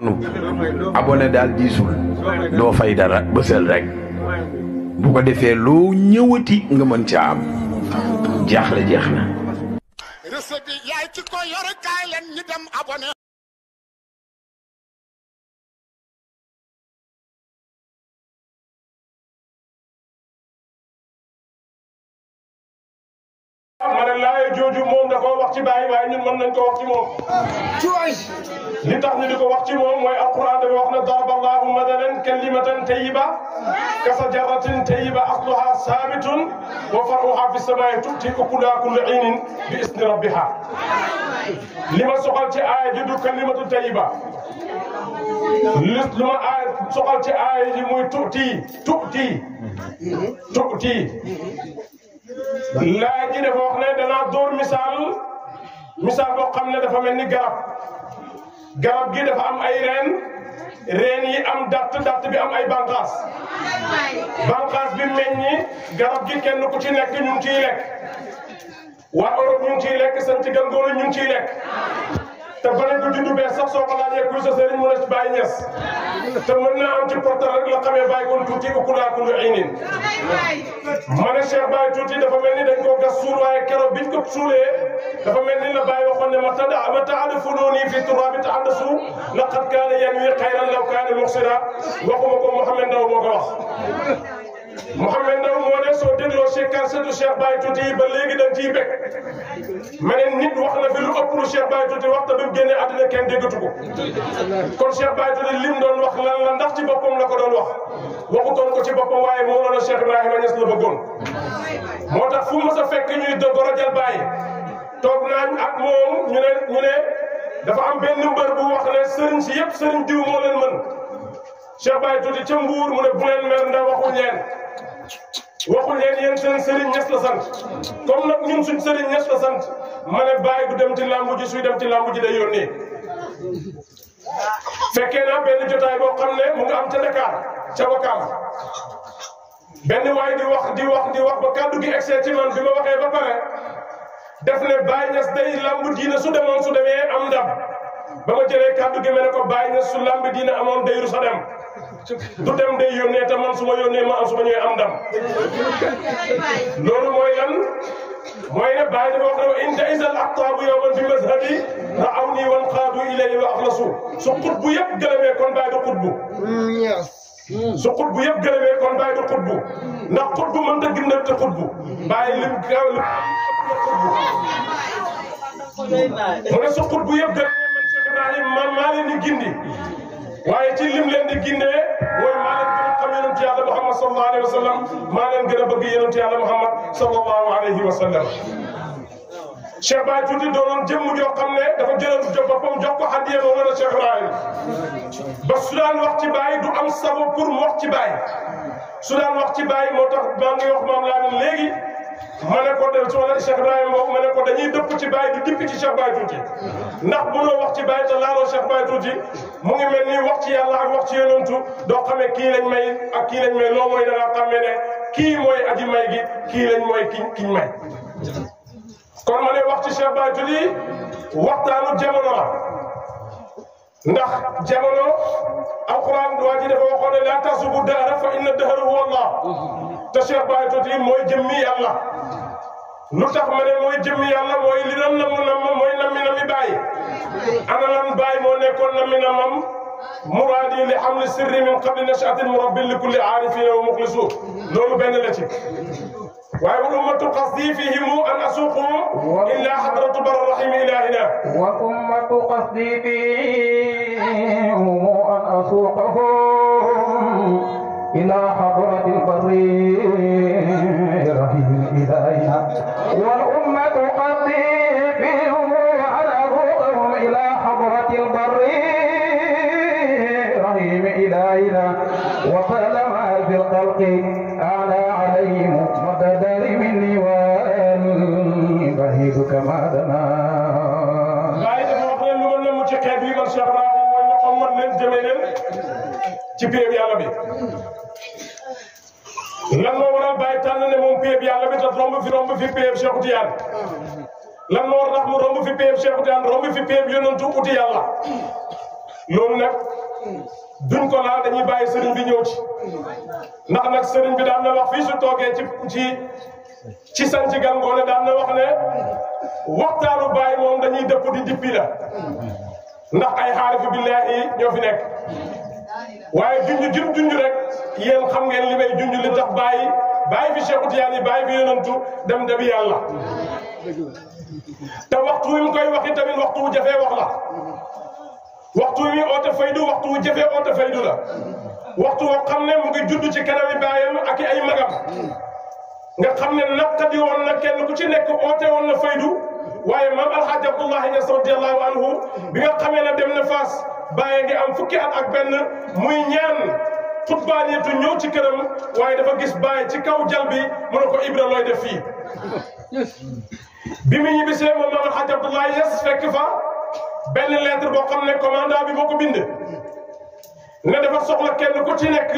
abonné daal diisul doo fay dara bësal rek bu ko defee loo ñëwati nga mën ca am jaaxle jeex na. recette bi yaay ci ko yore kaay leen ñu dem abonné. ma ne laay jooju moom da koo wax ci bàyyi waaye ñun mën nañ ko wax ci moom. li tax ñu di ko wax ci moom mooy alquran dafa wax ne daraba allahu madalan kalimatan tayyiba ka sajaratin tayyiba asluha sabitun wa faruha fi samaa'i tu'ti ukulaha kulla hiinin bi isni rabbiha. li ma soxal ci aaya ji du kalimatu tayyiba lu ma aaya soxal ci aaya ji muy tu'ti laaj ji dafa wax ne danaa dóor misaal boo xam ne dafa mel ni garab gi dafa am ay reen yi am datt bi am ay bànqaas bi meññi garab gi kenn ku ci nekk ñu ngi ciy lekk waa Europe ñu ngi ciy lekk seen ci gangoor ñu ngi ciy lekk te bane ko juddu bees sax soo ko laajee kuy sa sëriñ mu ne ci Baye Niass te mën naa am ci portal rek la xamee bàyyi koon tuuti ukkulaa kullu aynin ma ne Cheikh Baye tuuti dafa mel ni dañ koo gas suul waaye keroog biñ ko suulee dafa mel ni la Baye waxoon ne ma ta'arifuunanii fi turaabi tahaddasu laqad kaana yanwi xayran law kaana muxsira waxuma ko Mouhamed Ndaw moo ko wax. Mouhamed Ndaw moo ne soo dégloo séquence du Cheikh Baye tuuti ba léegi dañ ciy bekk ma ne nit wax na fi lu ëpp lu Cheikh Baye tuuti wax te bi mu génnee àddina kenn déggatu ko kon Cheikh Baye tuuti lim doon wax lan la ndax ci boppam la ko doon wax waxutoon ko ci boppam waaye moo doon Cheikh Ibrahima Niass la bëggoon moo tax fu mës a fekk ñuy gorojal Baye toog naañ ak moom ñu ne dafa am benn mbër bu wax ne sëriñ si yëpp sëriñ diw moo leen mën Cheikh Baye tuuti ca Mbuur mu ne bu leen mer ndax waxuñ leen yéen seen sëriñ Niass la sant comme nag ñun suñ sëriñ Niass la sant ma ne Baye du dem ci làmbu ji suy dem ci làmbu ji day yónnee fekkee naa benn jotaay boo xam ne mu nga am ca Dakar ca Wakaam benn waay di wax ba kàddu gi excès ci man bi ma waxee ba pare def ne Baye Niass day làmbu diina su demee am ndam ba ma jëlee kàddu gi mel ne ko Baye Niass su làmbu diina amoon day rusa dem du dem day yónnee te man su ma yónnee ma am su ma ñëwee am ndam loolu mooy lan mooy ne Baye dafa wax ne in ja'iza al-aqtaabu yawman fi mazhabi ra'awnii wanqaadu ilayhi wa axlasu su xutbu yëpp gëlëmee kon Baye du xutbu su xutbu yëpp gëlëmee kon Baye du xutbu ndax xutbu mënta gindal te xutbu Baye lim gaaw li mu ne su xutbu yëpp gëlëmee man Cheikh Ibrahima man maa leen di gindi waaye ci lim leen di gindee mooy maa leen gën a xam yonent yàlla Muhammad sallallahu alayhi wa sallam maa leen gën a bëgg yonent yàlla Muhammad sallallahu alayhi wa sallam. Cheikh Baye tuuti doonoon jëmm joo xam ne dafa jëloon boppam jox ko hadiya Mawlana Cheikh Ibrahim ba su daan wax ci Baye du am sago pour mu wax ci Baye su daan wax ci Baye moo tax maa ngi wax maam laa léegi. ma ne ko de soxna Cheikh Ibrahima boobu ma ne ko dañuy dëpp ci Baye di dippi ci Cheikh Baye tuuti ndax mënoo wax ci Baye te laaloo Cheikh Baye tuuti mu ngi mel ni wax ci yàlla ak wax ci yonentu doo xamee kii lañ may ak kii lañ may loo mooy da ngaa xamee ne kii mooy aji may gi kii lañ mooy kiñ may. kon ma ne wax ci Cheikh Baye tuuti waxtaanu jamono la ndax jamono alquran waa ji dafa waxoon ne laa tasubu dahra fa inna dahra huwa Allah te Cheikh Baye tuuti mooy jëmmi yàlla. lu tax ma ne mooy jëmmi yàlla mooy li doon namm mooy nammi Baye ana lan Baye moo nekkoon nammam muraadi li hamli sirri min qabli nash'atin murabbin li kulli aarifin wa muxlisu loolu benn la ci waaye wal ummatu qasdi fihim an asuuqhum illa hadratu barri rahim ilahina wa ummatu qasdi fihim an asuuqhum ila hadratil barri إلهنا والأمة قصدي فيهم على روحهم إلى حضرة البر رحيم إلهنا وطالما في الخلق أعلى عليهم مددار مني والبهيد كما دنا waaye dafa wax leen lu mën na mu ci xeet bi man Cheikh Ibrahima mooy ñu ommat leen jëmee leen ci péeb yàlla bi lan moo waral Baye tànn ne moom péeb yàlla bi te romb fi péeb Cheikh Tidiane lan moo tax mu romb fi péeb Cheikh Tidiane romb fi péeb yonentu uti yàlla loolu nag duñ ko laal dañuy bàyyi sëriñ bi ñëw ci ndax nag sëriñ bi daan na wax fii su toogee ci sanc Gan Ngoné daan na wax ne waxtaanu Baay moom dañuy dëpp di dippi la ndax ay xaarifu billaahi ñoo fi nekk waaye junj rek yéen xam ngeen li may junj li tax bàyyi fi Cheikh Tidiane bàyyi fi yonantu dem dabi yàlla te waxtu wi mu koy waxi tamit waxtu wu jafee wax la waxtu wi oote faydu waxtu wu jafee oote faydu la waxtu woo xam ne mu ngi judd ci kanami baayam ak ay magam nga xam ne naqadi woon na kenn ku ci nekk oote woon na faydu waaye maam alxaaji Abdullahi Ñas radiyallahu anhu bi nga xamee ne dem na Faas bàyyi ngi am fukki at ak benn muy ñaan xutbaaneetu ñëw ci këram waaye dafa gis bàyyi ci kaw jal bi mu ne ko Ibra looy def fii bi mu ñibbisee moom maam alxaaji Abdullahi Ñas fekk fa benn lettre boo xam ne commandant bi moo ko bind ne dafa soxla kenn ku ci nekk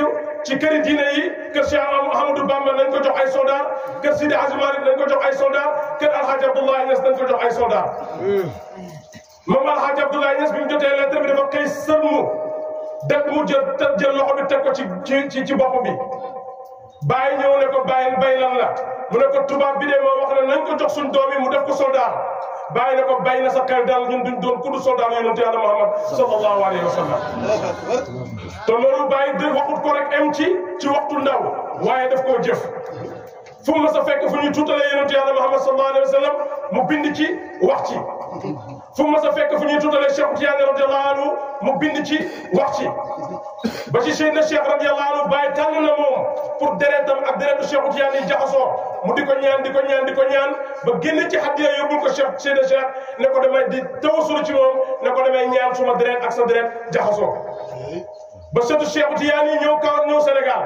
ci këri diine yi kër Cheikh Ahmadou Bamba nañ ko jox ay soldat kër Sidi Hadji Malick nañ ko jox ay soldat kër Alhaji Abdoulaye Niass nañ ko jox ay soldat moom Alhaji Abdoulaye Niass bi mu jotee lettre bi dafa xëy sëlmu dëkk mu jël loxo bi teg ko ci bopp bi bàyyi ñëw ne ko bay lan la mu ne ko tubaab bi de moo wax ne nañ ko jox suñ doom yi mu def ko soldat bàyyi ne ko bay na sa xel daal ñun duñ doon ku du soldat yonent Yàlla Muhammad sallallahu alayhi wa sallam te loolu bàyyi waxut ko rek am ci waxtu ndaw waaye daf koo jëf fu mu mës a fekk fu ñuy tuutalee yonent Yàlla Muhammad sallallahu alayhi wa sallam mu bind ci wax ci fu mu mës a fekk fu ñuy tuutalee Cheikh Tidiane radiyallahu anhu mu bind ci wax ci ba ci Seydina Cheikh radiyallahu anhu bàyyi tànn na moom pour deretam ak deretu Cheikh Tidiane yi jaxasoo mu di ko ñaan ba génn ci hadiya yóbbul ko Seydina Cheikh ne ko damay di tawassul ci moom ne ko damay ñaan suma deret ak sa deret jaxasoo ba sëtu Cheikh Tidiane yi ñëw Sénégal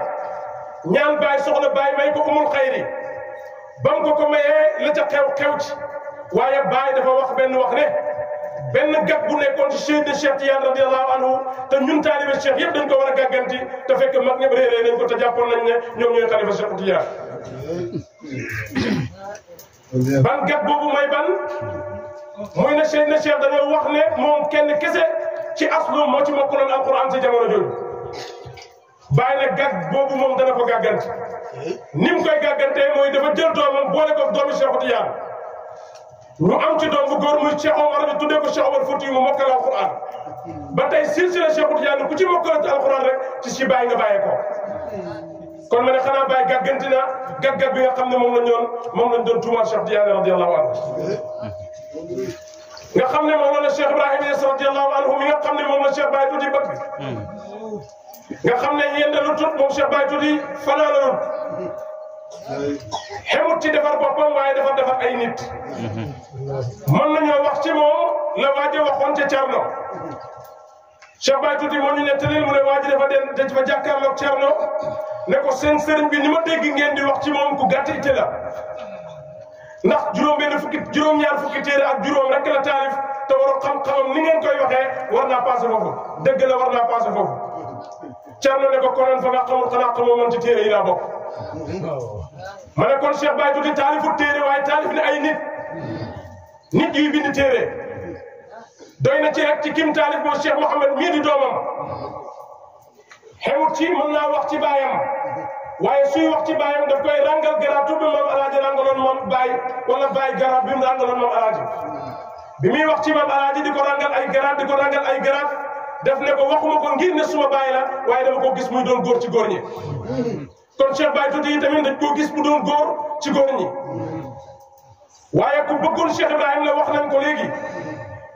ñaan Baye soxla Baye may ko umul xayri ba mu ko mayee la ca xew ci waaye Baye dafa wax ne benn gàtt bu nekkoon ci Seydina Cheikh Tidiane radiyallahu anhu te ñun taalibe Cheikh yëpp dañ ko war a gàgganti te fekk mag ñëpp réeree nañ ko te jàppoon nañ ne ñoom ñooy xalifa Cheikh Tidiane ban gàtt boobu may ban muy ne Seydina Cheikh dañoo wax ne moom kenn kese ci aslu moo ci mokkaloon alquran ci jamono jooju bàyyi nag gàtt boobu moom dana ko gàgganti ni mu koy gàggantee mooy dafa jël doomam boole ko doomi Cheikh Tidiane ñu am ci doom bu góor muy Cheikh Omar ñu tuddee ko Cheikh Omar Fouti mu mokkal alquran ba tey silsila Cheikh Tidiane ku ci mokkal ci alquran rek ci si bàyyi nga bàyyee ko kon ma ne xanaa bàyyi gàgganti na gàggat bi nga xam ne moom lañ doon tuumaal Cheikh Tidiane radiyallahu anhu nga xam ne moom la Cheikh Ibrahima Niass radiyallahu anhu mi nga xam ne moom la Cheikh Baye Tuuti bëgg nga xam ne yendalu tut moom Cheikh Baye Tuuti fanaanalut xemut ci defar boppam waaye dafa defar ay nit mën nañoo wax ci moom la waaji waxoon ca Cerno Cheikh Baye Tuuti moo ñu nettali mu ne waaji dafa jàkkaarloog Cerno ne ko seen sëriñ bi ni ma dégg ngeen di wax ci moom ku gàtt itte la ndax juróom-ñaar fukki téere ak juróom rek la taarif te war xam-xamam ni ngeen koy waxee war naa passé foofu dëgg la war naa passé foofu Cerno ne ko konoon fa nga xamul xanaa xamoo man ci téere yi laa bokk ma ne kon Cheikh Baye Tuuti taalifu téere waaye taalif ne ay nit yuy bind téere doy na ci rek ci kim taalif moo Cheikh Mouhamed mii di doomam xewut ci mën naa wax ci baayam waaye suy wax ci baayam daf koy rangal garaat tudd moom alaaji rangaloon moom Baye wala Baye garaat bi mu rangaloon moom alaaji bi muy wax ci moom alaaji di ko rangal ay garaat def ne ko waxuma ko ngir ne suma Baye la waaye dama ko gis muy doon góor ci góor ñi kon Cheikh Baye Tuuti yi tamit dañ koo gis mu doon góor ci góor ñi waaye ku bëggoon Cheikh Ibrahima la wax nañ ko léegi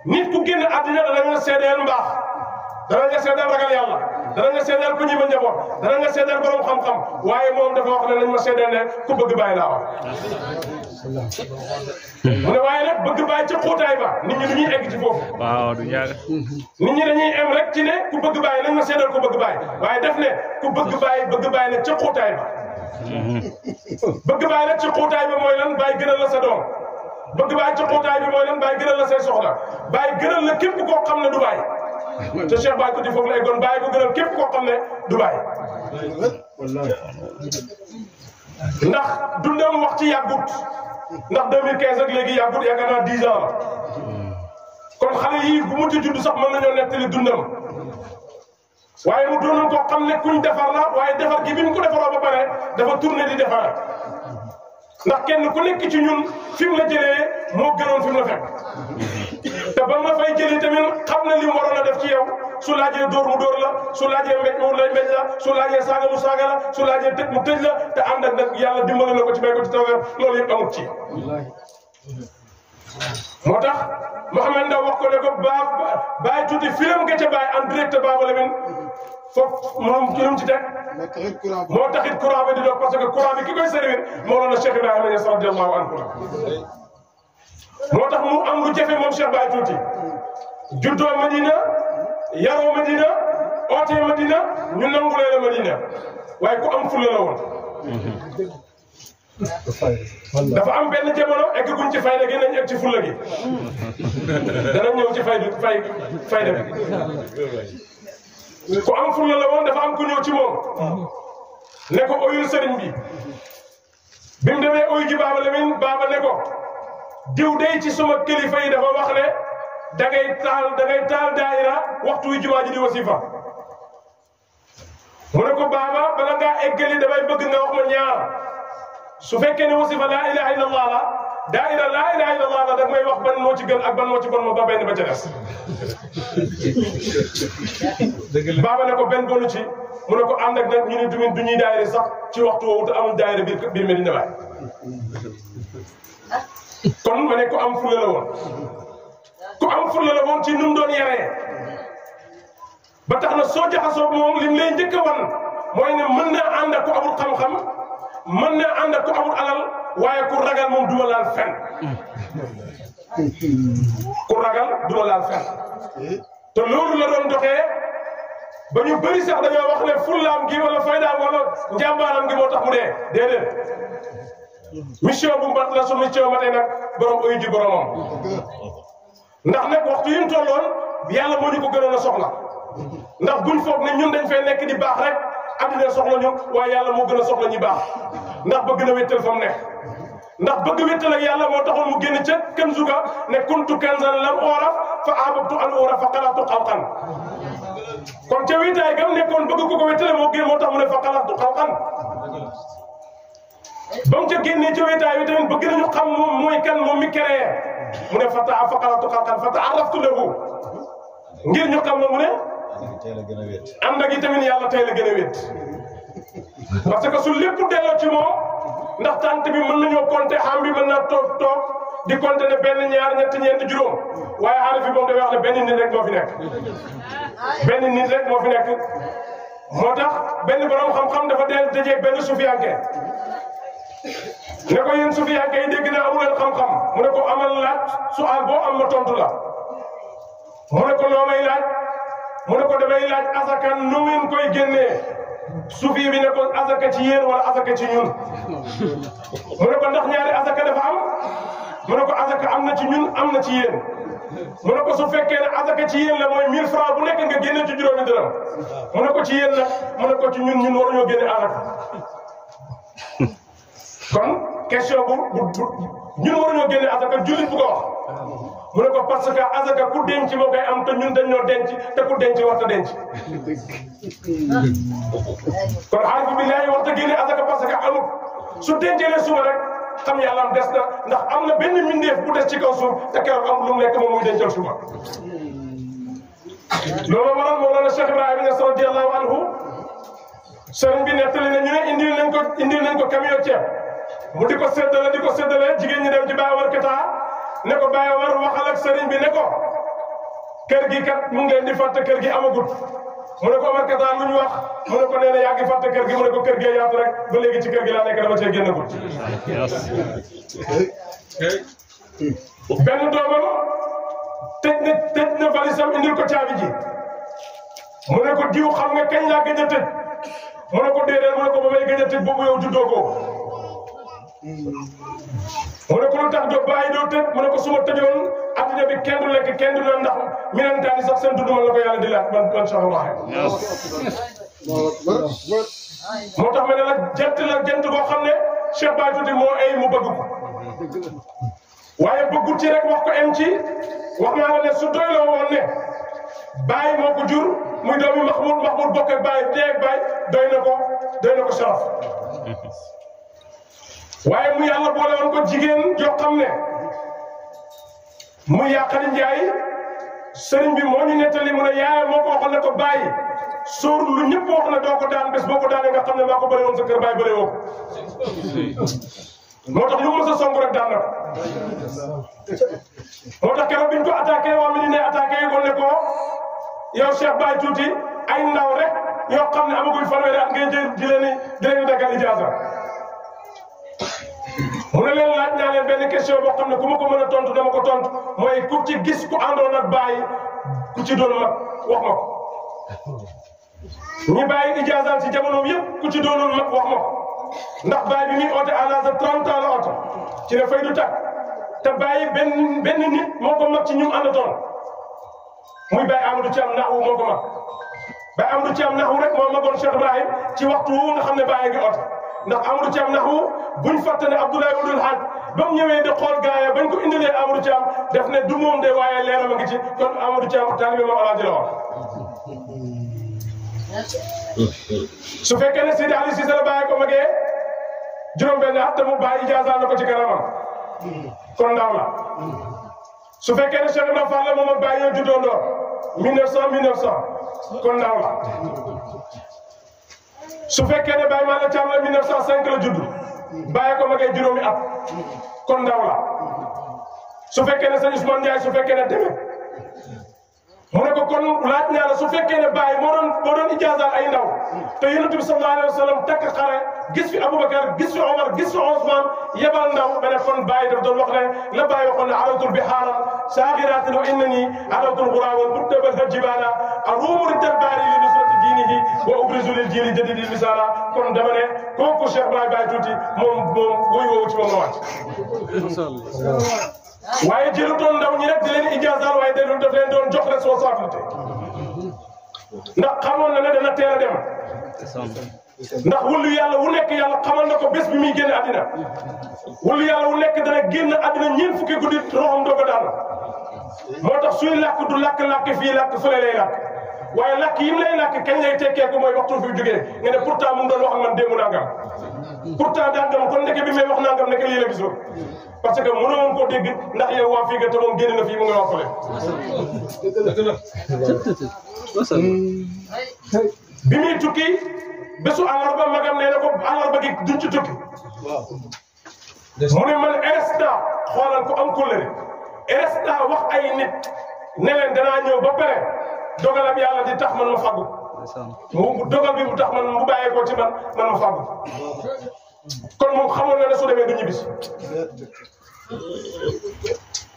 nit ku génn àddina danañ la seedeel mbaax danañ la seedeel ragal yàlla danañ la seedeel ku ñi ma njaboot danañ la seedeel borom xam-xam waaye moom dafa wax ne nañ ma seedeel ne ku bëgg Baye laa wax mu ne waaye nag bëgg Baye ca xóotaay ba nit ñi dañuy egg ci foofu waaw du ñaar nit ñi dañuy em rek ci ne ku bëgg Baye nañ ma seedeel ku bëgg Baye waaye def ne ku bëgg Baye nag ca xóotaay ba bëgg Baye nag ci xóotaay ba mooy lan Baye gënal la sa doom bëgg Baye ci xóotaay bi mooy lan Baye gënal la say soxla Baye gënal la képp koo xam ne du Baye te Cheikh Baye Tuuti foofu la eggoon Baye ko gënal képp koo xam ne du Baye ndax dundam wax ci yàggut ndax 2015 ak léegi yàggut yaakaar naa 10 ans la kon xale yi bu mu ci judd sax mën nañoo nettali dundam waaye mu doonoon koo xam ne kuñ defar la waaye defar gi bi ñu ko defaroo ba pare dafa tourné di defar ndax kenn ku nekk ci ñun fi mu la jëlee moo gënoon fi mu la fekk te ba ma fay jëlee tamit xam na li mu waroon a def ci yow su laajee dóor mu dóor la su laajee mbéj mu lay mbéj la su laajee saaga mu saaga la su laajee tëj mu tëj la te ànd ak nag yàlla dimbali na ko ci may ko ci tawfeex loolu yëpp amut ci. moo tax Mouhamed Ndaw wax ko ne ko bàyyi tuuti film nga ca bàyyi en direct Baba Lamine foofu moom ci lu mu ci teg moo taxit courant bi di dox parce que courant bi ki koy servir moo doon Cheikh Ibrahima Niass radiyallahu anhu moo tax mu am lu jafe moom Cheikh Baye Tuuti juddoo Madina yaroo Madina ootee Madina ñu nangulee la Madina waaye ku am fulla la woon. dafa am benn jamono egg guñ ci fayda gi nañ egg ci fulla gi danañ ñëw ci fayda bi ku am fulla la woon dafa am ku ñëw ci moom ne ko oyul sëriñ bi mu demee oy ji Baba Lamine Baba ne ko diw day ci suma kilifa yi dafa wax ne da ngay taal daayira waxtu wi jumaa ji di wasifa mu ne ko Baba bala ngaa eggali damay bëgg nga wax ma ñaar su fekkee ne wasifa laa ilaha illallah la daayira laa ilaha illallah la dag may wax ban moo ci gën ak ban moo ci bon ma ba benn ba ca des Baba ne ko benn bonu ci mu ne ko ànd ak nag ñu ne du ñuy daayira sax ci waxtu woowu te amul daayira biir Medina Baye kon ma ne ku am fulla la woon ku am fulla la woon ci nu mu doon yaree ba tax na soo jaxasoo moom lim lay njëkk a wan mooy ne mën naa ànd ak ku amul xam-xam mën naa ànd ak ku amul alal waaye ku ragal moom duma laal fen ku ragal duma laal fen te loolu la doon doxee ba ñu bëri sax dañoo wax ne fullaam gi wala faydaam wala njàmbaaram gi moo tax mu dee déedéet mission bu mat la su mission matee nag borom oyu ji boromam ndax nag waxtu yi mu tolloon yàlla moo ñu ko gënoon a soxla ndax buñ foog ne ñun dañ fay nekk di baax rek adduna soxla ñu waaye yàlla moo gën a soxla ñi baax ndax bëgg na wéttal fa mu nekk ndax bëgg wéttal ak yàlla moo taxoon mu génn ca kanzuga ne kuntu kanzan lam oraf fa ahbabtu an oraf fa xalaatu xalqan kon ca wéetaay gam nekkoon bëgg ko wéttale moo génn moo tax mu ne fa xalaatu xalqan ba mu ca génnee ca wéetaay wi tamit bëgg nañu xam moom mooy kan moom mi créé mu ne fa xalaatu xalqan fa taaraftu lahu ngir ñu xam ne mu ne ànd ak itamit yàlla tey la gën a wét parce que su lépp delloo ci moom ndax tànt bi mën nañoo compter xam bi mën naa toog di compter ne benn ñaar ñetti ñeenti juróom waaye aarif bi moom dafay wax ne benn nit rek moo fi nekk benn nit rek moo fi nekk moo tax benn borom xam-xam dafa deel dajeeg benn sufiyanke ne ko yéen sufiyanke yi dégg naa amu leen xam-xam mu ne ko amal laaj su aal boo am ma tontu la mu ne ko loo may laaj mu ne ko damay laaj asaka nu ngeen koy génnee sufi bi ne ko asaka ci yéen wala asaka ci ñun mu ne ko ndax ñaari asaka dafa am mu ne ko asaka am na ci ñun am na ci yéen mu ne ko su fekkee ne asaka ci yéen la mooy 1000 francs bu nekk nga génne ci juróomi dërëm mu ne ko ci yéen nag mu ne ko ci ñun waruñoo génne asaka kon question bu ñun waruñoo génne asaka jullit bu ko wax mu ne ko parce que asaka ku denc moo koy am te ñun dañoo denc te ku denc war ta denc kon aarifu billaahi war ta génne asaka parce que amul su dencee ne suba rek xam yàlla am des na ndax am na benn mbindeef bu des ci kaw suuf te keroog amul lu mu lekk moom muy dencal suba loolu waral Mawlana Cheikh Ibrahima Niass radiyallahu anhu sëriñ bi nettali na ñu ne indil nañ ko camion ceeb mu di ko séddale jigéen ñi dem ci Baye War Kata ne ko Baye War waxal ak sëriñ bi ne ko kër gi kat mu ngi leen di fàtte kër gi amagut mu ne ko Omar Kata lu ñu wax mu ne ko nee na yaa ngi fàtte kër gi mu ne ko kër gee yaatu rek ba léegi ci kër gi laa nekk dama cee génnagut benn doomam tëj na valisam indil ko caabi ji mu ne ko diw xam nga kañ laa gëj a tëj mu ne ko déedéet mu ne ko ba may gëj a tëj boobu yow juddoo ko mu ne ko lu tax doo bàyyi doo tëj mu ne ko su ma tëjoon adduna bi kenn du lekk kenn du naan ndax minantaani sax seen dund man la ko yàlla di laaj man sax moo tax ma ne la jant boo xam ne Cheikh Baye Tuuti moo ay mu bëgg ko waaye bëggut ci rek wax ko em ci wax naa la ne su doyloo woon ne Baye moo ko jur muy doomi Mahmoud bokk ak Baye dee ak Baye doy na ko sharaf waaye mu yàlla boole woon ko jigéen joo xam ne muy Yaqali Njaay sëriñ bi moo ñu nettali mu ne yaayam moo ko waxoon ne ko Baye sóor lu ñëpp wax ne doo ko daan bés boo ko daanee nga xam ne maa ko bëri woon sa kër Baye bëri woo moo tax lu mës a song rek daan na moo tax keroog bi ñu ko attaqué waa mi ne attaqué ko ne ko yow Cheikh Baye Tuuti ay ndaw rek yoo xam ne amaguñ fanweeri at ngay jël di leen daggal ijaaza mu ne leen laaj naa leen benn question boo xam ne ku ma ko mën a tontu dama ko tontu mooy ku ci gis ku àndoon ak Baye ku ci doon mag wax ma ko ñi Baye ijaazaal ci jamonoom yëpp ku ci doonoon mag wax ma ko ndax Baye bi muy oote à l'âge de 30 ans la oote ci ne fay du tàkk te Baye benn nit moo ko mag ci ñu àndatoon muy Baye Amadou Thiam Naxwu moo ko mag Baye Amadou Thiam Naxwu rek moo magoon Cheikh Ibrahim ci waxtu woowu nga xam ne Baye ngi oote ndax Amadou Thiam Naxwu buñ fàtte ne Abdoulaye Wudul Hadj ba mu ñëwee di xool gaaya bañ ko indilee Amadou Thiam def ne du moom de waaye leeram a ngi ci kon Amadou Thiam taalibe moom Alaaji la woon su fekkee ne Seydi Ali Cissé la Baye ko magee juróom-benn at te mu Baye ijaaza na ko ci kanamam kon ndaw la su fekkee ne Cheikh Ibrahima Fall la moom ak Baye ñoo juddoo ndoor 1900 kon ndaw la su fekkee ne Baye Malla Thiam la 1905 la judd Baye ko magee juróomi at kon ndaw la su fekkee ne sëñ Ousmane Ndiaye su fekkee ne demee mu ne ko kon laaj naa la su fekkee ne Baye moo doon ijaazaal ay ndaw te Yonent bi sallallahu alayhi wa sallam takk xare gis fi Aboubacar gis fi Omar gis fi Ousmane yebal ndaw ba ne kon Baye daf doon wax ne la Baye waxoon ne alawtul bihaara saagiraatin wa innanii alawtul guraa wal muttabal jibaala aruumu riddal baari li nusrati diinihi wa ubrizu lil jiili jadidil misaala kon dama ne kooku Cheikh Baye Tuuti moom wuy woowu ci moom la wàcc waaye jëlutoon ndaw ñi rek di leen ijaazaal waaye daf leen doon jox responsabilité ndax xamoon na ne dana teel a dem ndax wulu yàlla wu nekk yàlla xamal na ko bés bi muy génn àddina wulu yàlla wu nekk dana génn àddina ñeent fukki guddi roxam doog a daanu moo tax suy làkk du làkk fii làkk fële lay làkk waaye làkk yim lay làkk kañ lay tekkee ko mooy waxtu fi jógee nga ne pourtant mu ngi doon wax ak man démb nangam pourtant dangam kon ndeke bi may wax nangam ndeke lii la gisoon parce que mënoo woon koo dégg ndax yow waa fii nga te moom génn na fii mu ngi wax fële. bi muy tukki bésu àllarba magam nee na ko àllarba gi duñ ci tukki. mu ne man RSTA xoolal ko am kóllëre RSTA wax ay nit ne leen danaa ñëw ba pare dogalam yàlla di tax man ma faggu. mu dogal bi mu tax man mu bàyyee ko ci man ma faggu. kon moom xamoon na ne su demee du ñibbisi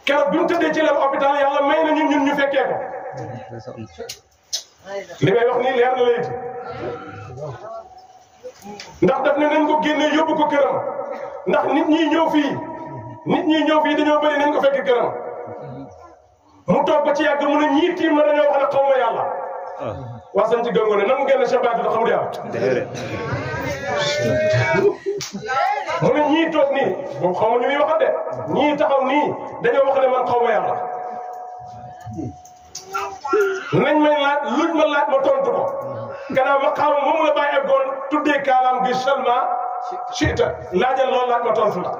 keroog bi mu tëddee ci lal hôpital yàlla may na ñun ñu fekkee ko li may wax nii leer na léegi ndax daf ne nañ ko génnee yóbbu ko këram ndax nit ñi ñëw fii dañoo bëri nañ ko fekk këram mu toog ba ci yàgg mu ne ñii tiim na dañoo wax ne xaw ma yàlla waa sañ ci gëngo ne nan mu génn Cheikh Baye Tuuti xamul yàlla mu ne ñii toog nii moom xaw ma ñu muy waxal de ñii taxaw nii dañoo wax ne man xaw ma yàlla nañ may laaj luñ ma laaj ma tontu ko gannaaw ma xaw moom la bàyyi ak goon tuddee kaalaam gi seulement chita laajal loolu laaj ma tontu la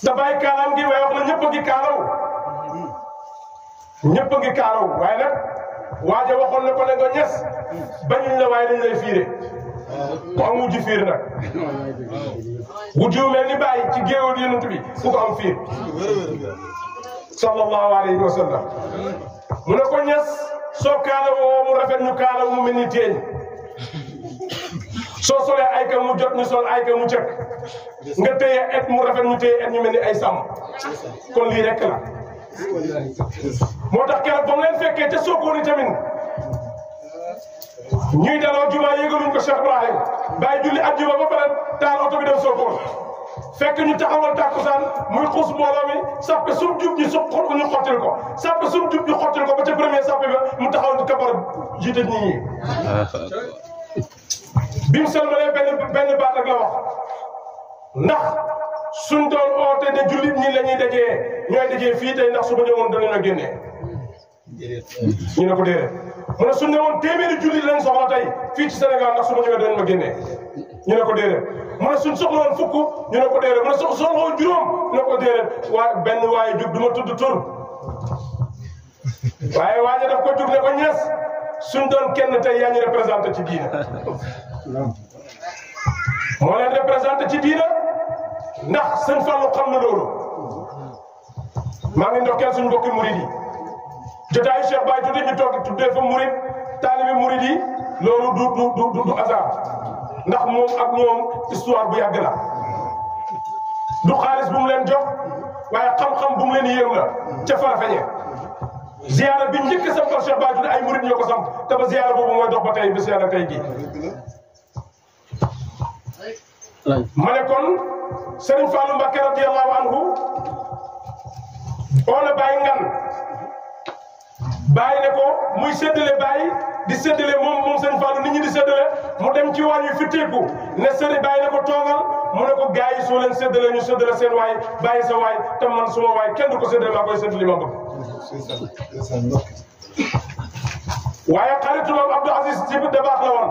te bàyyi kaalaam gi waaye wax na ñëpp a ngi kaalaw ñëpp a ngi kaalaw waaye nag waaja waxoon na ko ne nga ñes bañuñ la waaye dañ lay fiire ku am wujju fiir nag wujju mel ni bàyyi ci géewul Yonent bi ku ko am fiir sallallahu alayhi wa sallam mu ne ko ñes soo kaala woo mu rafet ñu kaala mu mel ni teeñ soo solee ay ka mu jot ñu sol ay ka mu cëkk nga téye et mu rafet ñu téye et ñu mel ni ay sàmm kon lii rek la moo tax keroog ba mu leen fekkee ca Sokone tamit ñuy daloo juma yégaluñ ko Cheikh Ibrahim bàyyi julli àjjuma ba pare taal oto bi dem Sokone fekk ñu taxawal tàkkusaan muy xuus mbooloo mi sàppe suuf jub ñu xottil ko sàppe suuf jub ñu xottil ko ba ca premier sàppe ba mu taxaw di kabar jiite nit ñi bi mu sëlmalee benn baat rek la wax ndax suñ doon oote ne jullit ñi la ñuy dajee ñooy dajee fii tey ndax su ma ñëwoon danañ la génnee ñu ne ko déedéet mu ne suñ ne woon téeméeri jullit lañ soxla tey fii ci Sénégal ndax su ma ñëwee dañ ma génnee ñu ne ko déedéet mu ne suñ soxla woon fukk ñu ne ko déedéet mu ne soxla woon juróom ñu ne ko déedéet waaye benn waaye jug du ma tudd tur waaye waaye daf ko jug ne ko ñees suñ doon kenn tey yaa ñu représenté ci diina moo leen représenté ci diina ndax sëñ Fallou xam na loolu maa ngi ndokkeel suñu mbokki murid yi jotaayu Cheikh Baye tuuti ñu toog tuddee fa murid taalibi murid yi loolu du hasard ndax moom ak moom histoire bu yàgg la du xaalis bu mu leen jox waaye xam-xam bu mu leen yéem la ca Farafeñe ziyaara bi njëkk a sampal Cheikh Baye tuuti ay murid ñoo ko samp te ba ziyaara boobu mooy dox ba tey bi ziyaara tey gi ma ne kon Serigne Fallou Mbacké radiyallahu anhu ona Baye ngan Baye ne ko muy séddale Baye di séddale moom Serigne Fallou nit ñi di séddale mu dem ci waañ wi fi teeku ne Serigne Baye ne ko toogal mu ne ko gars yi soo leen séddale ñu séddale seen waay bàyyi sa waay te man suma waay kenn du ko séddale maa koy séddale ma bëgg waaye xaritu moom Abdou Aziz ci da baax la woon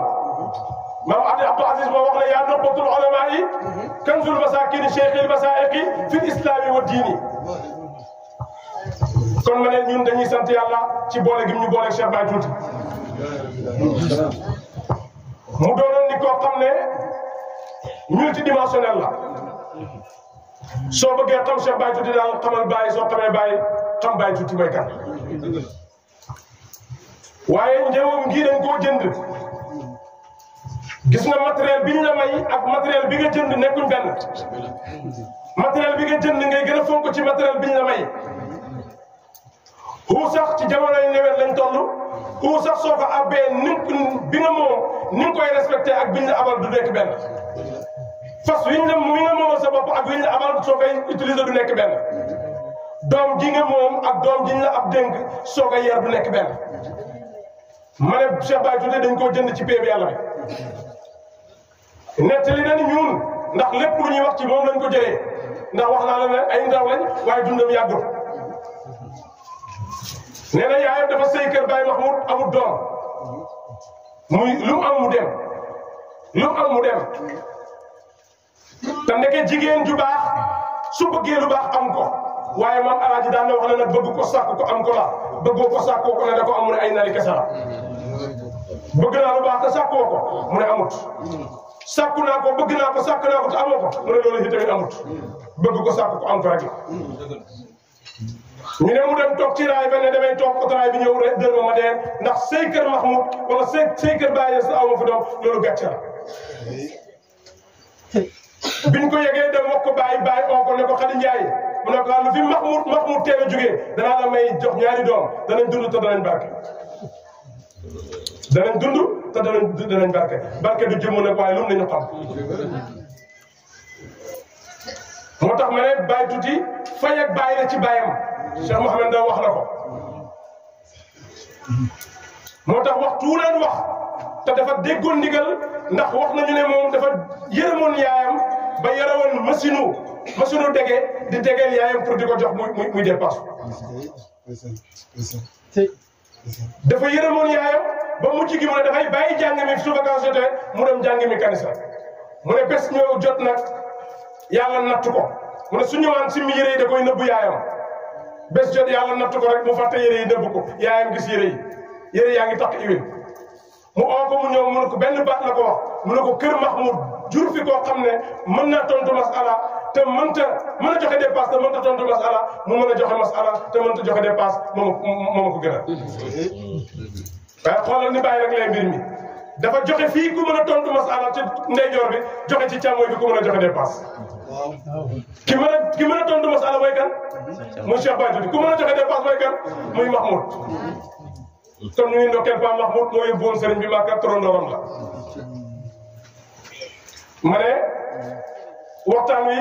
maam Abdou Aziz moo wax ne yaa noppatul ulama yi kanzul masakini cheikhil masaiqi fil islami wa diini kon ma ne ñun dañuy sant yàlla ci boole gi ñu boole Cheikh Baye tuuti mu doonoon ni koo xam ne multidimensionnel la soo bëggee xam Cheikh Baye tuuti daal xamal Baye soo xamee Baye xam Baye tuuti mooy kan waaye njëwam ngii dañ koo jënd gis nga matériel bi ñu la may ak matériel bi nga jënd nekkuñ benn matériel bi nga jënd ngay gën a fonk ci matériel bi ñu la may xuu sax ci jamonoy nawet lañ toll xuu sax soo ko abbee bi nga moom ni nga koy respecté ak bi ñu la abal du nekk benn fas wi nga moomal sa bopp ak wi ñu la abal soo koy utiliser du nekk benn doom ji nga moom ak doom ji ñu la ab dénk soo koy yar du nekk benn ma ne Cheikh Baye tuuti dañ koo jënd ci péeb yàlla bi nettali na ni ñun ndax lépp lu ñuy wax ci moom lañ ko jëlee ndax wax naa la ne ay ndaw lañ waaye dundam yàggul nee na yaayam dafa sëy kër Baye Mahmoud amul doom muy lu mu am mu dem te ndeke jigéen ju baax su bëggee lu baax am ko waaye maam alaaji daan na wax ne nag bëgg ko sàkk ko am ko la bëggoo ko sàkkoo ko ne da ko am mu ne ay nari kese la bëgg naa lu baax te sàkkoo ko mu ne amut sàkku naa ko bëgg naa ko sàkk naa ko te amoo ko mu ne loolu itamit amut bëgg ko sàkk ko am ko rek la ñu ne mu dem toog ci raay ba ne damay toog autoraay bi ñëw rek dër ma dee ndax sëy kër Mahmoud wala sëy kër Baye sa aw ma fi doom loolu gàcce la biñ ko yegee dem wax ko Baye oo ko ne ko Khady Ndiaye mu ne ko lu fi Mahmoud teel a jógee danaa la may jox ñaari doom danañ dund te danañ barke danañ dund te danañ barke du jëmm nag waaye lu mu nañu xam moo tax ma ne Baye tuuti fay ak Baye la ci Bayam Cheikh Mouhamed Ndaw wax na ko moo tax waxtu leen wax te dafa déggoon ndigal ndax wax nañu ne moom dafa yërëmoon yaayam ba yarewoon machine dege di degeel yaayam pour di ko jox muy dépasse dafa yërëmoon yaayam ba mujj gi mu ne dafay bàyyi jàng mi su vacances jotee mu dem jàng mi kanisa mu ne bés ñëw jot nag yàlla natt ko mu ne su ñëwaan si mi yére yi da koy nëbbu yaayam bés jot yàlla natt ko rek mu fàtte yére yi nëbbu ko yaayam gis yére yaa ngi tax iwin mu oo ko mu ñëw mu ne ko benn baat la ko wax mu ne ko kër Mahmoud jur fi koo xam ne mën naa tontu masala te mën a joxe dépasse te mënta tontu masala mu mën a joxe masala te mënta joxe dépasse moom ko gën a waaye xoolal ni bàyyi rek lay mbir mi dafa joxe fii ku mën a tontu masala ci ndeyjoor bi joxe ci càmmooy bi ku mën a joxe dépasse ki mën a tontu masala mooy kan muy Cheikh Baye tuuti ku mën a joxe dépasse mooy kan muy Mahmoud kon ñu ngi ndokkeel Pa Mahmoud moo yóbbuwoon sëriñ bi Màkka torondooram la ma ne waxtaan wi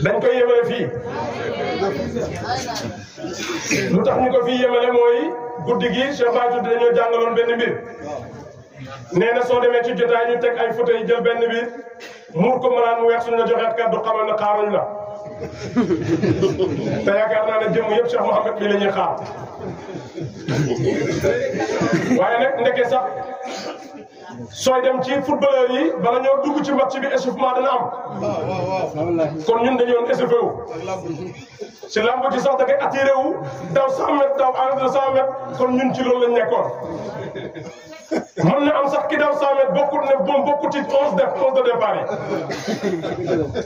dañ koy yemale fii lu tax ñu ko fii yemale mooy guddi gi Cheikh Baye tuuti dañoo jàngaloon benn mbir nee na soo demee ci jotaay ñu teg ay photo yi jël benn bi muur ko malaan mu weex suñ la joxee kàddu xamal na xaaruñ la te yaakaar naa ne jëmm yëpp Cheikh Mouhamed mi la ñuy xaar waaye nag ndeke sax sooy dem ci footballeur yi bala ñoo dugg ci match bi échauffement dana am kon ñun dañu doon échauffé wu si lamb ji sax da ngay attiré wu daw 100 mètres daw en 200 mètres kon ñun ci loolu lañ nekkoon mën na am sax ki daw 100 mètres bokkut ne moom bokkut ci 11 de départ yi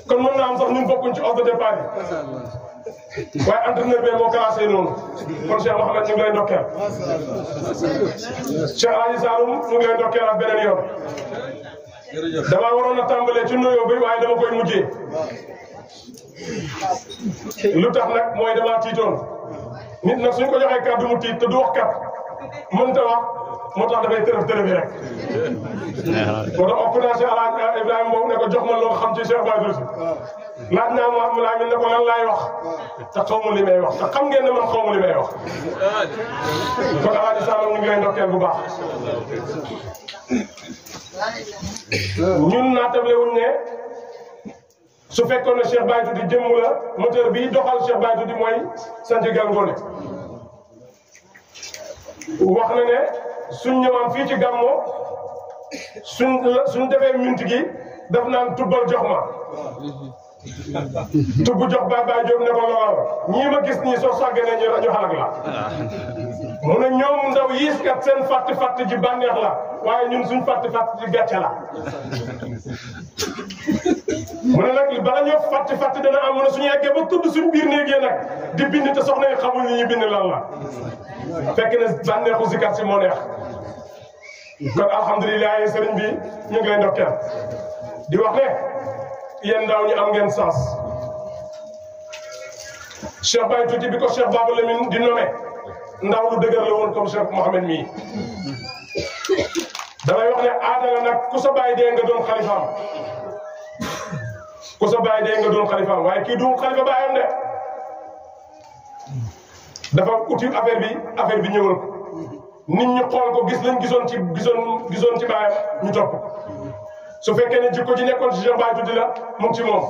kon mën na am sax ñun bokkuñ ci 11 de départ yi waaye entraîneur bi moo classé noonu kon Cheikh Mouhamed ñu ngi lay ndokkeel Cheikh Aly Saloum ñu ngi lay ndokkeel ak beneen yoon damaa waroon a tàmbalee ci nuyoo bi waaye dama koy mujjee lu tax nag mooy damaa tiitoon nit nag suñ ko joxee kàddu mu tiit te du wax kat mënta wax moo tax dafay tërëf rek moo tax ëpp naa Cheikh Alaaji Ibrahima boobu ne ko jox ma loo xam ci Cheikh Baye Diouf laaj naa Mouhamed Lamine ne ko lan laay wax te xaw ma li may wax te xam ngeen ne man xaw ma li may wax kon Alaaji Saloum ñu ngi lay ndokkeel bu baax ñun naatable wuñ ne su fekkoon ne Cheikh Baye Diouf jëmm la moteur bi doxal Cheikh Baye Diouf mooy Santhi Galgone wax na ne suñ ñëwaan fii ci Gammo suñ defee minti gi daf naan tubbal jox ma tubb jox Baye Diop ne ko lool ñii ma gis nii soo sàgganee ñu xalak la mu ne ñoom ndaw yiis kat seen fàtti ji bànneex la waaye ñun suñ fàtti ji gàcce la mu ne nag bala ñoo fàtti dana am mu ne suñu eggee ba tudd suñ biir néegee nag di bind te soxna yi xamul ni ñu bind lan la fekk ne bànneexu zikar si moo neex kon alhamdulilah sëriñ bi ñu ngi lay ndokkeel di wax ne yéen ndaw ñi am ngeen sens Cheikh Baye Tuuti bi ko Cheikh Baba Lamine di nommé ndaw lu dëgër la woon comme Cheikh Mouhamed mii damay wax ne aada la nag ku sa baay dee nga doon xalifaam ku sa baay dee nga doon xalifaam waaye kii du xalifa baayam de dafa uti affaire bi ñëwal ko nit ñi xool ko gis lañ gisoon ci baayam ñu topp su fekkee ne jikko ji nekkoon ci Cheikh Baye Tuuti la mu ngi ci moom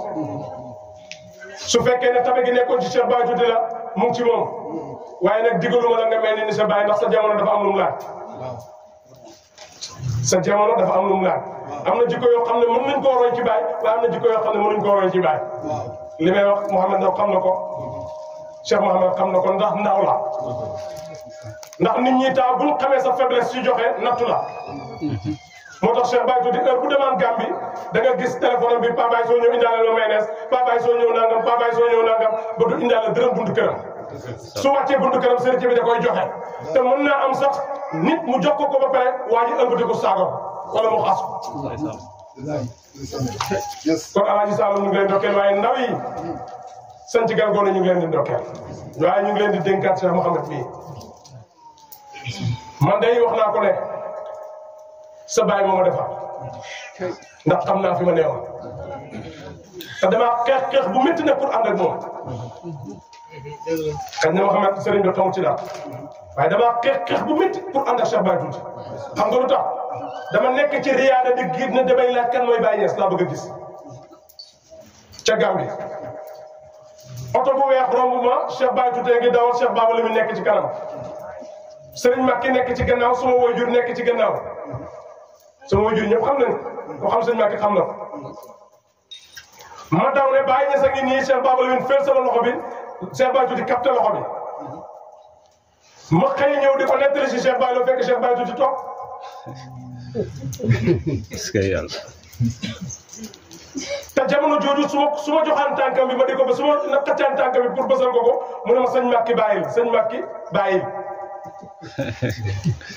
su fekkee ne tabe gi nekkoon ci Cheikh Baye Tuuti la mu ngi ci moom waaye nag digaluma la nga mel ni sa baay ndax sa jamono dafa am lu mu laaj sa jamono dafa am lu mu laaj am na jikko yoo xam ne mën nañ koo roy ci baay waaye am na jikko yoo xam ne mënuñ koo roy ci baay li may wax Mouhamed ndaw xam na ko Cheikh Mouhamed xam na ko ndax ndaw la ndax nit ñi taa buñ xamee sa faiblesse ci joxe nattu la moo tax Cheikh Baye Tuuti heure bu demaan Gambie da nga gis téléphone bi Paa Baye soo ñëw indaale loo mayonnaise Paa Baye soo ñëw nangam Paa Baye soo ñëw nangam ba du indaale dërëm buntu këram su wàccee buntu këram sëriñ bi da koy joxe te mën naa am sax nit mu jox ko ba pare waa ji ëmbati ko saago wala mu xas ko kon Alaaji Saloum ñu ngi leen ndokkeel waaye ndaw yi Santhi Galgone ñu ngi leen di ndokkeel waaye ñu ngi leen di dénkaat Cheikh Mouhamed mii man day wax naa ko ne sa baay moo ma defar ndax xam naa fi ma neewoon te damaa xeex bu métti ne pour ànd ak moom xëy na Mouhamed sëriñ bi xamul ci daal waaye damaa xeex bu métti pour ànd ak Cheikh Baye Tuuti xam nga lu tax dama nekk ci riyaada di giit ne damay laaj kan mooy Baye Niass laa bëgg a gis ca Gambie oto bu weex romb ma Cheikh Baye Tuuti ngi dawal Cheikh Baba Lamine nekk ci kanam Sëriñ Makki nekk ci gannaaw suma waajur nekk ci gannaaw sama waajur ñëpp xam nañ ko xam Sëriñ Makki xam na ko ma daw ne Baye Niass a ngi nii Cheikh Baba Lamine fël sama loxo bi Cheikh Baye Tuuti capté loxo bi ma xëy ñëw di ko nettali si Cheikh Baye Lamine fekk Cheikh Baye Tuuti toog est-ce que yàlla te jamono jooju su ma joxaan tànkam bi ma di ko ba su ma xëccaan tànkam bi pour bësal ko mu ne ma sëñ Makki bàyyil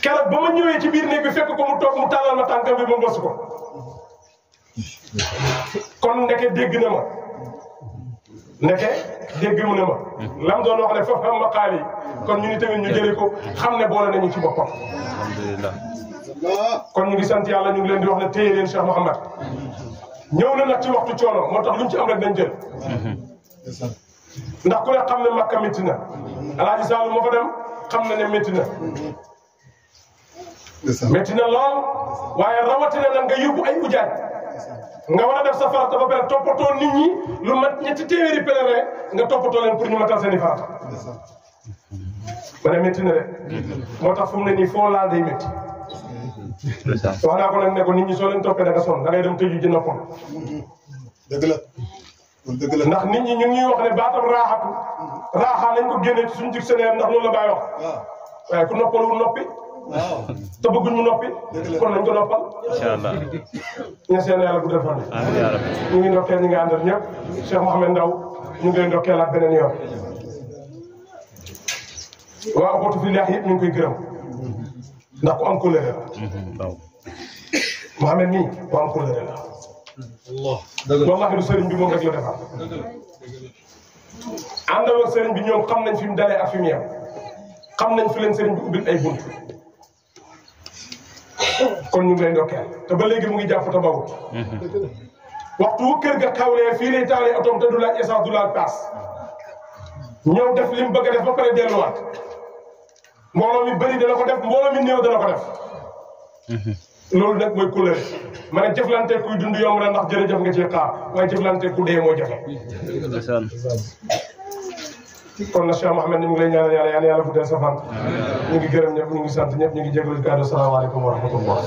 keroog ba ma ñëwee ci biir néeg bi fekk ko mu toog mu tàllal ma tànkam bi ma bës ko kon ndeke dégg na ma lam doon wax ne foofu am ma xaal yi kon ñu ni tamit ñu jëli ko xam ne boole nañu ci boppam alhamdulilah kon ñu ngi sant yàlla ñu ngi leen di wax ne téye leen Cheikh Mouhamed ñëw na nag ci waxtu coono moo tax luñ ci am rek nañ jël ndax ku ne xam ne Makka métti na Alaaji Saloum moo fa dem xam na ne métti na lool waaye rawatina nag nga yóbbu ay ujaaj nga war a def sa farata ba pare toppatoo nit ñi lu mat ñetti téeméeri pèlerin nga toppatoo leen pour ñu matal seen i farata. ma ne métti na de moo tax fu mu ne nii foo laal day métti. wax naa ko nag ne ko nit ñi soo leen toppee da nga sonn da ngay dem tëju ji noppam. dëgg la. dëgg la ndax nit ñi ñu ngi wax ne baatam raaxatu raaxaa lañ ko génnee ci suñu dictionnaire ndax loolu la bàyyi wax. waaye ku noppalul noppi. te bëgguñ mu noppi. kon nañ ko noppal. incha allah. ñu seen yàlla guddal fan. ñu ngi ndokkeel ñi nga àndal ñëpp Cheikh Mouhamed Ndaw ñu ngi leen ndokkeelaat beneen yoon. waa Okotu Fillahi yëpp ñu ngi koy gërëm ndax ku am kóllëre la. Mouhamed nii ku am kóllëre la. wallahi du sëriñ bi moom rek la defar. àndal ak sëriñ bi ñoom xam nañ fi mu dalee ak fi mu yem xam nañ fi leen sëriñ bi ubbil ay bunt. kon ñu ngi lay ndokkeel te ba léegi mu ngi jàpp te bawut. waxtu wu kër ga xawlee fii lay taalee otoom te du laaj essence du laaj paas. ñëw def li mu bëgg a def ba pare delluwaat. mbooloo mi bëri dana ko def mbooloo mi néew dana ko def. loolu nag mooy couleur ma ne jëflante kuy dund yomb na ndax jërëjëf nga ci xaar waaye jëflante ku dee moo jafe. kon na Cheikh Mouhamed ñu ngi lay ñaanal yàlla yàlla guddal sa fan. ñu ngi gërëm ñëpp ñu ngi sant ñëpp ñu ngi jégalu kàddu salaamaaleykum wa rahmatullah.